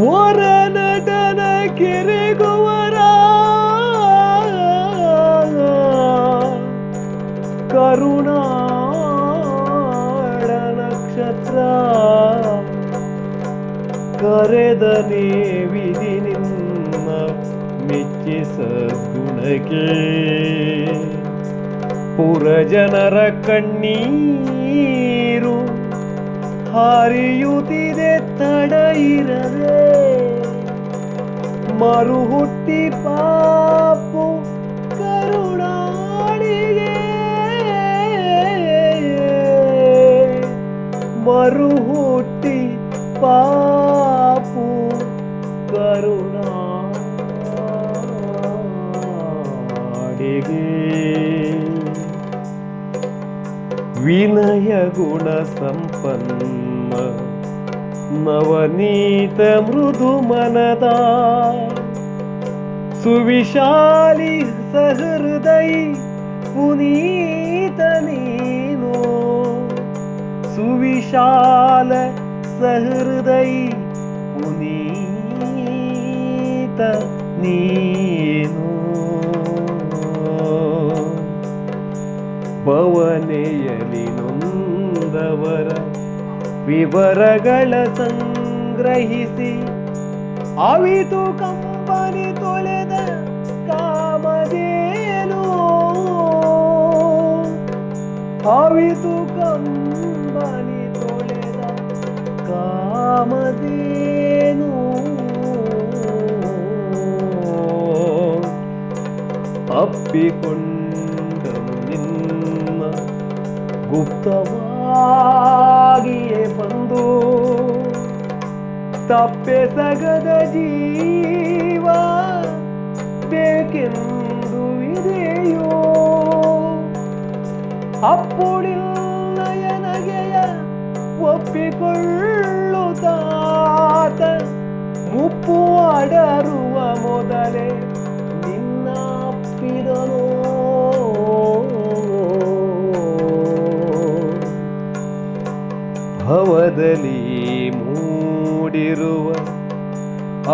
ಒರನಟನ ಕೆರೆಗುವರ ಕರುಣಾಳ ನಕ್ಷತ್ರ ಕರೆದನೇ ವಿಧಿ ನಿನ್ನ ಮೆಚ್ಚಿ ಸದ್ಗುಣಕ್ಕೆ ಪುರಜನರ ಕಣ್ಣೀರು ಹರಿಯುತ್ತಿದೆ ತಡ ಇರದೆ ಮರುಹುಟ್ಟಿ ಪಾಪು ಕರುಣಾಳಿಗೆ ಮರುಹುಟ್ಟಿ ಪಾಪು ಕರುಣಾಡಿಗೆ ವಿನಯ ಗುಣ ಸಂಪನ್ನ ನವನೀತ ಮೃದು ಮನದ ಸುವಿಶಾಲಿ ಸಹೃದಯಿ ಪುನೀತ ನೀನು ಸುವಿಶಾಲ ಸಹೃದಯಿ ಪುನೀತ ನೀನು ಬವನೆಯಲಿ ನೊಂದವರ ವಿವರಗಳ ಸಂಗ್ರಹಿಸಿ ಅವಿತು ಕಂಬನಿ ತೊಳೆದ ಕಾಮಧೇನು ಅವಿತು ಕಂಬನಿ ತೊಳೆದ ಕಾಮಧೇನು ಅಪ್ಪಿಕೊಂಡನು ನಿನ್ನ ಗುಪ್ತವಾಗಿಯೇ ಬಂದು ತಪ್ಪೆಸಗದ ಜೀವ ಬೇಕೆಂದು ಇದೆಯೋ ಅಪ್ಪುಳಿಲ್ಲಯನಗೆಯ ಒಪ್ಪಿಕೊಳ್ಳುತ್ತಾತ ಮುಪ್ಪು ಅಡರುವ ಮೊದಲೇ ನಿನ್ನ ಅಪ್ಪಿದನೋ ಭವದಲ್ಲಿ ಮೂಡಿರುವ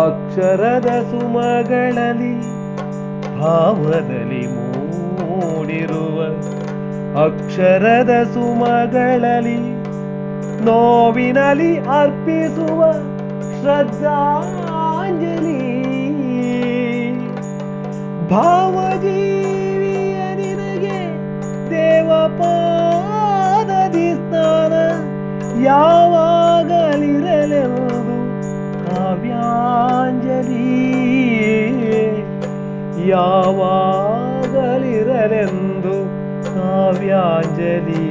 ಅಕ್ಷರದ ಸುಮಗಳಲ್ಲಿ ಭಾವದಲ್ಲಿ ಮೂಡಿರುವ ಅಕ್ಷರದ ಸುಮಗಳಲ್ಲಿ ನೋವಿನಲ್ಲಿ ಅರ್ಪಿಸುವ ಶ್ರದ್ಧಾಂಜಲಿ ಭಾವಜೀವಿಯ ನಿನಗೆ ದೇವಪಾದದಿ ಸ್ನಾನ ಯಾವಾಗಲಿರಲೆಂದು ಕಾವ್ಯಾಂಜಲಿ ಯಾವಾಗಲಿರಲೆಂದು ಕಾವ್ಯಾಂಜಲಿ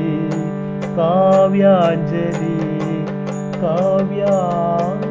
ಕಾವ್ಯಾಂಜಲಿ ಕಾವ್ಯಾಂಜಲಿ.